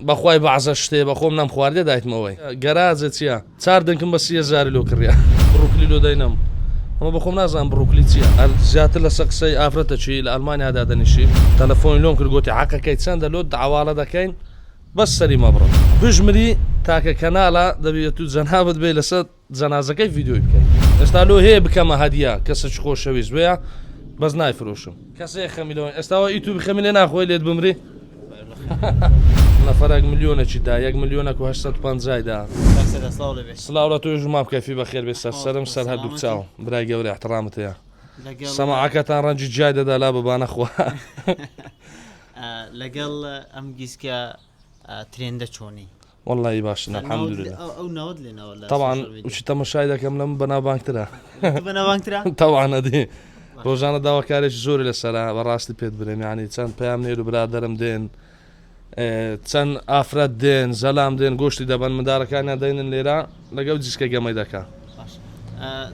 بەخوای بەعزە شتێ بەخۆم نەم خواردێ دایتمەوەی گەراجە چیە چار دنکم بە 30 هەزاری لۆ کڕیا، بڕوکلی لۆ داینەم. ئەمە بەخۆم نازانم بڕوکلی چییە. هەر زیاتر لەسە قسەی ئافرەتە چی لە ئەلمانیا دادەنیشی تەلەفۆنی لۆم کرد، گۆتی حەقەکەی چەندە لۆت عەواڵە دەکەین، بەس سەری مەبڕن. بژمری تاکە کەنالە دەبی ئەتو جەنابت بێی لەسەر جەنازەکەی ڤیدیۆی بکەی. ئێستا لۆ هەیە بکەمە هەدیە کەسەکی خۆشەویست وەیە بەس نایفرۆشم. کەسێ خەمی لەوە ئێستا وە ئیتوبی خەمی لێ ناخۆی لێت بمری. نەفەرەک ملیۆنەکی دا، یەک ملیۆنەک و 850 دا. کاک سەردار سڵاو لێ بێ. سڵاو لە تۆش مام کەفی بەخێر بێ سەر سەرم سەر هەردووک چاوم برای گەورە احترامت هەیە. لەگەڵ سەماعەکەتان ڕەنگی جیای دەدا لا بە با نەخوا. لەگەڵ ئەم گیسکە ترێندە چۆنی؟ وەڵڵاهی باشن الحمدللە. ئەو ناوت لێناوە لە تەبعەن social media. وچی تەمەشای دەکەم لەم بەناوبانگترە. لە بەناوبانگترە؟ تەبعەن ئەدی ڕۆژانە داواکارێکی زۆری لەسەرە بەڕاستی پێت برێم یانی چەند پەیامنێر و برادەرم دێن چەند ئافرەت دێن زەلام دێن گۆشتی دەبەن مندارەکانیان دەینن لێرە لەگەڵ جیسکە گەمەی دەکا. باش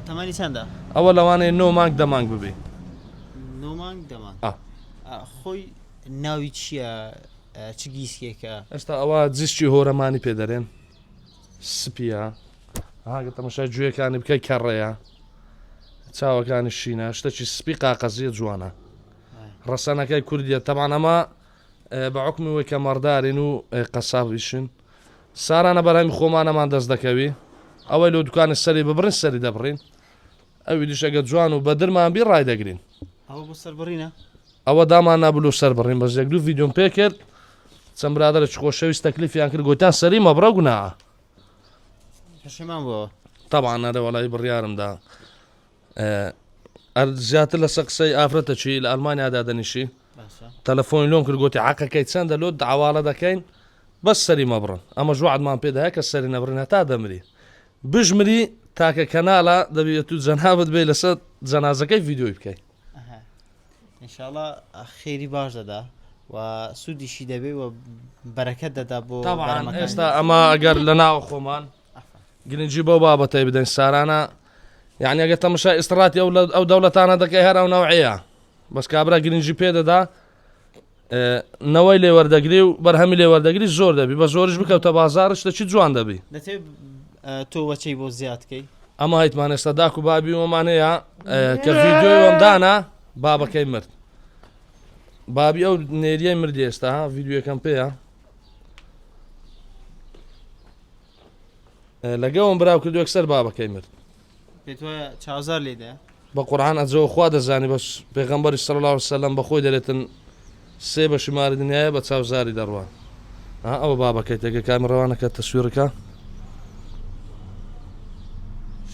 تەمەنی چەندە؟ ئەوە لەوانەیە نۆ مانگ دە مانگ ببی. نۆ مانگ دە مانگ. ئا. خۆی ناوی چییە؟ چ گیسکێکە؟ ئێستا ئەوە جیسکی هۆرەمانی پێ دەرێن، سپیە، ها گە تەمەشای گوێکانی بکەی کەڕەیە، چاوەکانی شینە، شتەکی سپی قاقەزیە جوانە، ڕەسەنەکەی کوردیە. تەبعەن ئەمە بە حوکمی وەی کە مەڕدارین و قەسابیشن، سارانە بەرهەمی خۆمانەمان دەست دەکەوی، ئەوەی لۆ دوکانی سەری ببڕین سەری دەبڕین، ئەوی دیش ئەگەر جوان و بەدرمان بی ڕایدەگرین. ئەوە بۆ سەربڕینە؟ ئەوە دامان نابوو لۆ سەربڕین، بەس یەک دوو ڤیدیۆم پێ کرد، چەند برادەرێکی خۆشەویست تەکلیفیان کرد گۆتیان سەری مەبڕە گوناعە. پەشیمان بووەوە؟ تەبعەن ئەرێ وەڵایی بڕیارم دا. ئەر زیاتر لەسەر قسەی ئافرەتە چی لە ئەلمانیا دادەنیشی تەلەفۆنی لۆم کرد گۆتی حەقەکەی چەندە لۆت عەواڵە دەکەین، بەس سەری مەبڕن. ئەمەش وەعدمان پێ دایە کە سەری نەبڕین هەتا دەمری. بژمری تاکە کەنالە دەبی ئەتو جەنابت بێی لەسەر جەنازەکەی ڤیدیۆی بکەی. ئینشاڵا خێری باش دەدا و سوودیشی دەبێ و بەرەکەت دەدا بۆ تەبعەن ئێستا ئەمە ئەگەر لە ناو خۆمان گرنگی بەو بابەتەی بدەین سارانە یعنی ئەگەر تەمەشای ئیستڕاتی ئەو ئەو دەوڵەتانە دەکەی هەر ئەو نەوعەیە بەس کابرا گرنگی پێ دەدا نەوەی لێ وەردەگری و بەرهەمی لێ وەردەگری زۆر دەبی بە زۆریش بکەوتە بازاڕ شتەکی جوان دەبی. دەتەوێت تۆ وەچەی بۆ زیاد کەی؟ ئەمە هیتمان ئێستا داک و بابی وەمان هەیە کە ڤیدیۆی وەم دانا بابەکەی مرد بابی ئەو نێریای مردی ئێستا ها ڤیدیۆیەکەم پێیە لەگەوم براو کردو یەکسەر بابەکەی مرد. پێت وایە چاوزار لێدایە؟ بە قورعان ئەجەوە خوا دەزانی بەس پێغەمبەری صلی اللە علیە وسلم بە خۆی دەرێتن سێ بەشی ماری دنیایە بە چاو زاری دەڕوا ها ئەوە بابەکەی تێگە کامی ڕەوانەکە تەسویرکە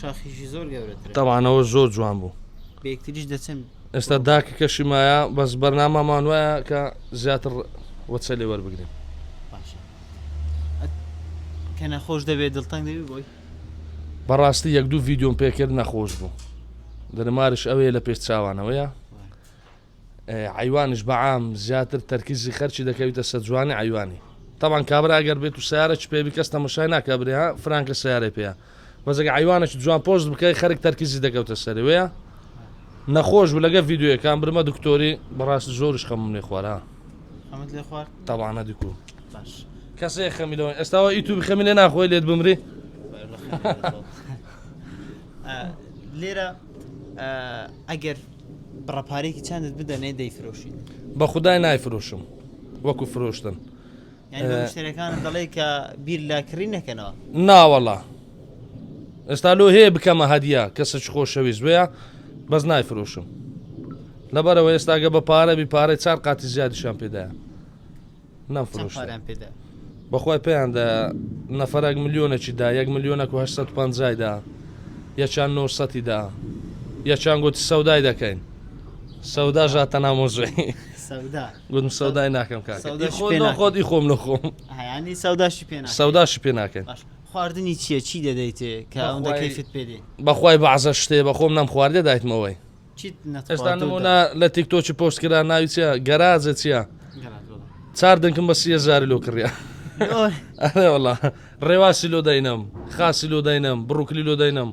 شاخیشی زۆر گەورەترە. تەبعەن ئەوە زۆر جوان بوو. بەیەکتریش دەچن. ئێستا داکەکەشی مایە بەس بەرنامەمان وایە کە زیاتر وەچە لێ وەربگرین. باشە کە نەخۆش دەبێت دڵتەنگ دەبی بۆی؟ بەڕاستی یەک دوو ڤیدیۆم پێ کرد نەخۆش بوو دەرمارش ئەوەیە لە پێش چاوانەوەیە عیوانش بەعام زیاتر تەرکیزی خەرچی دەکەویتە سەر جوانی عیوانی تاوان کابرا ئەگەر بێت و سیارە چ پێبی کەس تەمەشای ناکە برێ ها فرانکە سیارەی پێیە بەزەگە عیوانێکی جوان پۆست بکەی خەرک تەرکیزی دەکەوتە سەرەوەیە نەخۆش بوو لەگە ڤیدیۆیەکان برمە دکتۆری بەڕاستی زۆریش خەمم لێ خوارا خەمت لێ خوارد؟ تەبعەن ئەدیکو باش کەسێ خەمی لەوە ئێستاوە ئیتوبی خەمی لێ ناخۆی لێت بمری. لێرە ئەگەر بڕە پارێکی چەندت بدەنێ دەیفرۆشیت؟ بە خودای نایفرۆشم وەکو فرۆشتن. یانی بە مشتەریەکانت دەڵێی کە بیر لە کڕین نەکەنەوە؟ ناوەڵا ئێستا لۆ هەیە بکەمە هەدیە کەسێکی خۆشەویست وەیە بەس نایفرۆشم لەبەرەوە ئێستاگە بە پارە بی پارەی چار قاتی زیادیشان پێدایە نەمفرۆشت پێدا بەخوای پێیان دا نەفەرەک ملیۆنێکی دا یەک ملیۆنەک و 850 دا یەکیان 900 دا یەکیان گوتی سەودای دەکەین سەودا ژاتە نامۆزوی سەودا گوتم سەودای ناکەم کاکە سەوداشی خۆ پێ نۆ ناکەی. خۆت ئی خۆم نەخۆم یانی سەوداشی پێ ناکەی. سەوداشی پێ ناکەین باش خواردنی چییە چی دەدەیتێ کە ئەوەندە بەخوای- کەیفت پێ دێ بەخوای بەعزە شتێ بەخۆم نەمخواردێ دایتمەوەی چیت ئێستا نەتخواردووە نمونە لە تیکتۆکی پۆست کرا ناوی چییە گەراجە چییە گەرات بەڵێ. چار دنکم بە 30 هەزاری لۆ کڕیا. لۆ- ئەرێ وەڵا ڕێواسی لۆ داینەم خاسی لۆ داینەم بڕوکلی لۆ داینەم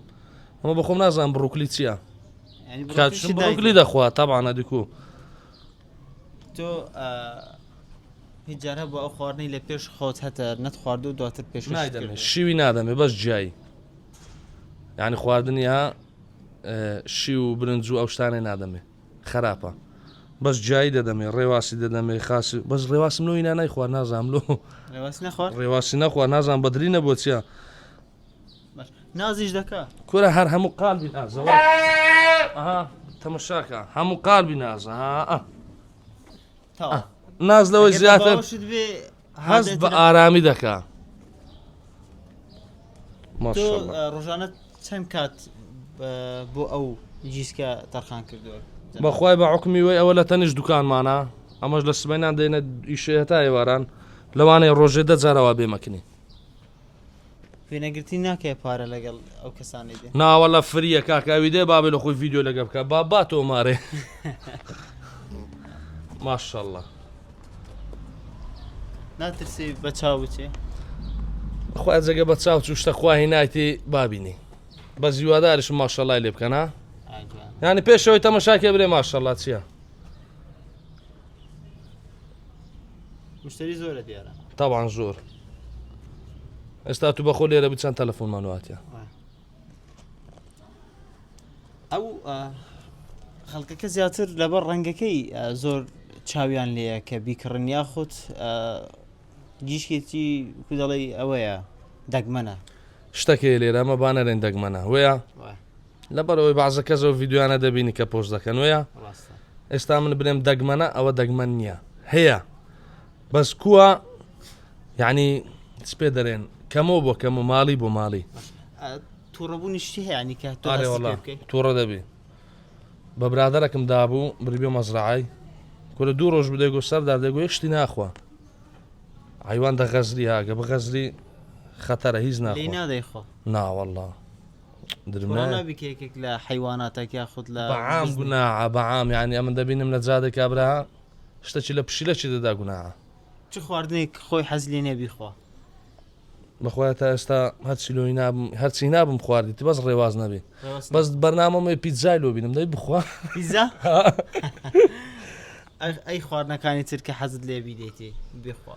ئەمە بەخۆم نازانم بڕوکلی چییە یانی بڕوکلی کاتشم چی بڕوکلی دایتێ؟ دەخوا تەبعەن ئەدیکو تۆ هیچ جار هەبووە ئەو خواردنەی لە پێش خۆت هەتە نەتخواردووە دواتر پێشکەشت نایدەمێ کردووە؟ شیوی نادەمێ بەس جیایی یعنی خواردنی ها شیو و برنج و ئەو شتانەی نادەمێ خراپە بەس جیایی دەدەمێ ڕێواسی دەدەمێ خاسی بەس ڕێواسم لۆ هینا نایخوارد نازانم لۆ ڕێواسی نەخوارد؟ ڕێواسی نەخوارد نازانم بەدری نەبووە چییە باش نازیش دەکا. کورە هەر هەموو قالبی نازە وەرە ئەها تەمەشاکە هەموو قالبی نازە ها تەواو ناز لەوەی ئەگەر بە زیاتر باوەشت بێ هەست بە عادەترە. ئارامی دەکا تۆ ماشاءاللە. ڕۆژانە چەند کات بۆ ئەو گیسکە تەرخان کردووە؟ بەخوای بە حوکمی وەی ئەوە لە تەنیشت دوکانمانە ئەمەش لە سبەینان دێنە ئیشێ هەتا ئێواران لەوانەیە ڕۆژێ دە جارەوە بێمەکنی. وێنەگرتنی ناکەیە پارە لەگەڵ ئەو کەسانەی دێن؟ ناوەڵا فریە کاکە ئەوی دێ بابێ لە خۆی ڤیدیۆ لەگە بکە با با تۆمارێ ماشاءاللە. ناترسی بە چاو بچێ؟ خوا جگە بە چاو چوو شتە خوا هینایتی بابینی بەس هیواداریشم ماشەڵای لێ بکەن ها یعنی پێشەوەی تەمەشاکێ برێ ماشەڵا چییە؟ مشتری زۆرە دیارە تاوان زۆر ئێستا تو بەخۆ لێرە بچەند تەلەفۆنمان واتە ئەو خەڵکەکە زیاتر لەبەر ڕەنگەکەی زۆر چاویان لێیە کە بیکڕن یاخود گیشکێکی کو دەڵێی ئەوەیە دەگمەنە. شتەکەی لێرە ئەمە با نەرێن دەگمەنە وەیە لەبەرەوەی بەعزە کەس ئەو ڤیدیۆیانە دەبینی کە پۆست دەکەن وەیە ئێستا من بنێم دەگمەنە ئەوە دەگمەن نییە هەیە بەس کووە یعنی چ پێ دەرێن کەمەوە بۆ کەم و ماڵی بۆ ماڵی تووڕەبوونی شتی هەیە ینی کە تۆ ئارێ هەستی وەڵا پێ بکەی تووڕە دەبی بە برادەرەکم دابوو بری بێ مەزرعای کورە دوو ڕۆژ بدەگۆ سەردار دەگۆ یەک شتی ناخوا حیوان دەغەزری هاگە بغەزری خەتەرە هیچ لێی ناخوا نادەی خۆ ناوەڵا درم تووڕە نایە نابی کە یەکێک لە حیواناتەک یاخود لە بەعام بزنێک گوناعە بەعام یعنی ئەمن دەبینم لە جادە کابرا شتەکی لە پشیلەکی دەدا گوناعە چ خواردنێک خۆی حەز لێ نییە بیخوا؟ بەخوایە تا ئێستا هەرچی لۆی نابم هەرچی نابم خواردیتی بەس ڕێواز نەبی ڕێواز بەس بەرنامەم هەیە پیتزای لۆ بینم دەی بخوا پیتزا ئەی خواردنەکانی تر کە حەزت لێ بیدەیتی بخوا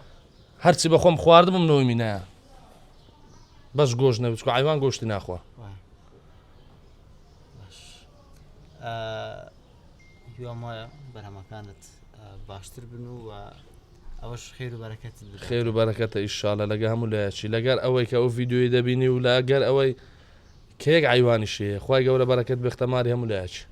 هەرچی بەخۆم خواردبم نۆمی نایە بەس گۆشت نەبی چکە عیوان گۆشتی ناخوا باش هیوام وایە بەرهەمەکانت باشتر بن و ئەوەش خێر و بەرەکەتت بدات. خێر و بەرەکەتە ئیشاڵە لەگە هەموو لایەکی لەگەر ئەوەی کە ئەو ڤیدیۆی دەبینی و لەگەر ئەوەی کە یەک عەیوانیش هەیە خوای گەورە بەرەکەت بێختە مالی هەموو لایەکی.